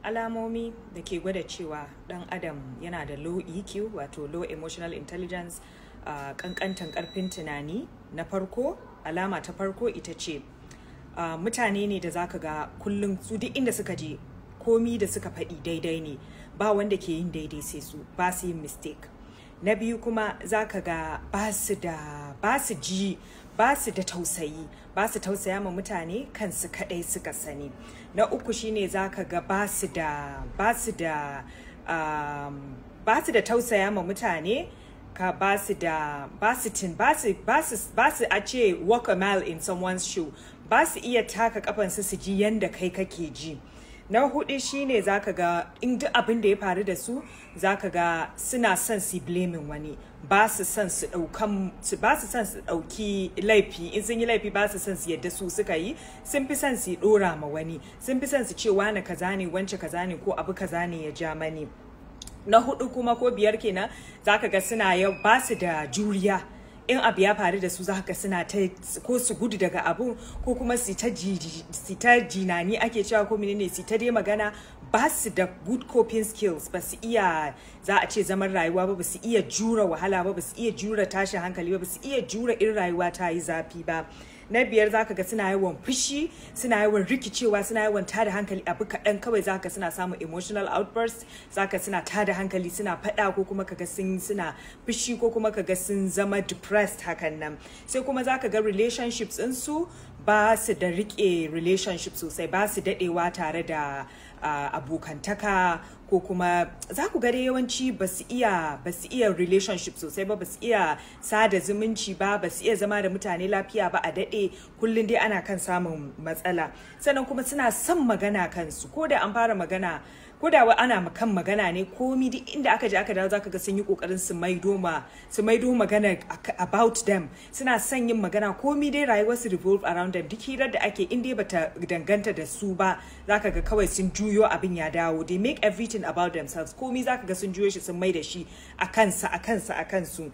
Alamomi da ke gwada cewa ɗan adam yana da low EQ, wato low emotional intelligence, ƙanƙantan ƙarfin tunani. Na farko, alama ta farko ita ce mutane ne da zaka ga kullum su duk inda suka je, komi da suka faɗi daidai ne, ba wanda ke yin daidai sai su, ba su yin mistake. Na biyu kuma, zaka ga ba su ji, ba su da tausayi, ba su tausaya ma mutane, kansu kadai suka sani. Na uku shine zaka ga ba su da tausaya ma mutane, ka ba su da ba su tin ba su ba su ba su a ce walk a mile in someone's shoe, ba su iya taka kafansu su ji yanda kai kake ji. Na hudu shine zaka ga in duk abin da ya faru da su, zaka ga suna son su blaming wani, ba su son su dauki laifi. In sun yi laifi, ba su son su yadda su suka yi, sun fi son su dora ma wani, sun fi son su ce wani kaza ne, wance kaza ne, ko abu kaza ne ya ja mani. Na hudu kuma, ko biyar kenan, zaka ga suna yau ba su da juriya. In abu ya faru da su, zaka ga suna ta ko su gudu daga abu, ko kuma su ta jinani ake cewa ko menene, su ta dai magana. Ba su da good coping skills, ba su iya, za a ce, zaman rayuwa ba, ba su iya jura wahala ba, ba su iya jura tashin hankali ba, ba su iya jura in rayuwa ta yi zafi ba. Na biyar, zaka ga suna yawan fushi, suna yawan rikicewa, suna yawan tada hankali. Abu kaɗan kawai zaka suna samun emotional outburst, zaka suna tada hankali, suna faɗa, ko kuma kaga suna fushi, ko kuma kaga sun zama depressed hakan nan. Sai kuma zaka ga relationships ɗinsu, ba su da rike relationship sosai, ba su daɗewa tare da abokantaka, ko kuma za ku ga dai yawanci ba su iya relationship sosai ba, ba su iya sada zumunci ba, ba su iya zama da mutane lafiya ba, a daɗe kullum dai ana kan samun matsala. Sannan kuma suna son magana kansu. Ko da an fara magana, ko da ana kan magana ne, komi duk inda aka je aka dawo, zaka ga sun yi kokarin su maido magana about them. Suna son yin magana, komi dai rayuwar su revolve around them. Duk hirar da ake, in dai bata danganta da su ba, zaka ga kawai sun juyo abin ya dawo. They make everything about themselves. Komi zaka ga sun juyo shi, sun maida shi a kansa, a kansa, a kansu.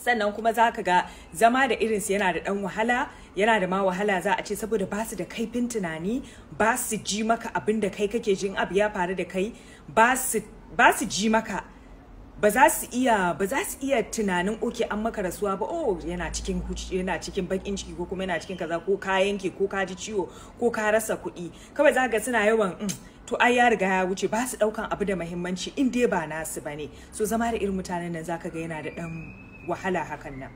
Sannan kuma za ka ga zama da irinsu yana da ɗan wahala, yana da ma wahala za a ce, saboda ba su da kaifin tunani, ba su ji maka abin da kai kake jin. Abu ya faru da kai, ba su ji maka, ba za su iya tunanin, okay, an maka rasuwa ba, oh, yana cikin bakin ciki, ko kuma yana cikin kaza, ko ka yanke, ko ka ji ciwo, ko ka rasa kuɗi. Kawai za ga suna yawan to ai ya riga ya wuce." Ba su daukan abu da muhimmanci in dai ba nasu bane. So zama da irin mutanen nan zaka ga yana da dan wahala hakan nan.